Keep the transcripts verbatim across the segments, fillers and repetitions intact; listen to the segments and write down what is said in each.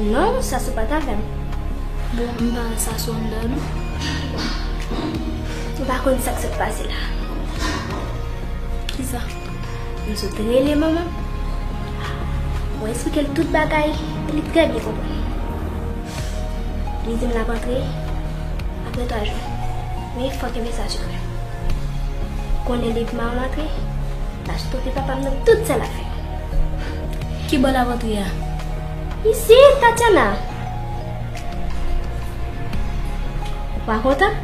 Non, Sasou pa t avè m. Bon, m pa wè Sasou anndan non. Ou pa konn sa k sot pase la. Kisa? M sot rele manman m. Mwen eksplike l tout bagay, e li trè byen konprann. Li di m l ap antre apre twa jou. Men fò w kenbe sa sekrè. Konnen depi manman m antre, l ap stope papa m nan tout sa l ap fè. Ki bò l ap antre a? Isit, Tatiana. Ou pa kontan?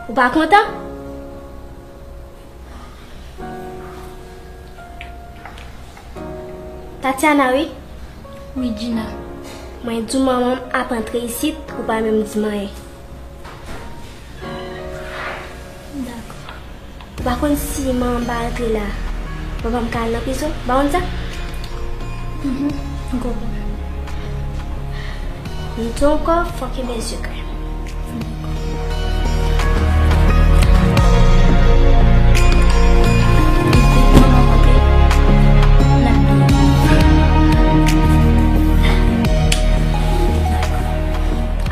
Ou pa kontan? Tatiana, wi. Wi, Gina. Mwen di w manman m ap antre isit, ou pa menm di m anyen. Dakò. Ou pa konn si manman m pa antre la, papa m ka al nan prizon? Ou pa konn sa? Mhm, m konprann. M di w ankò, fò w kenbe sekrè.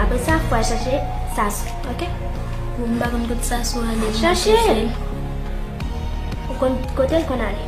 Apre sa, fò w al chache Sasou, oke? Bon, m pa konn kote Sasou ale. Chache l. Ou konn kote l konn ale.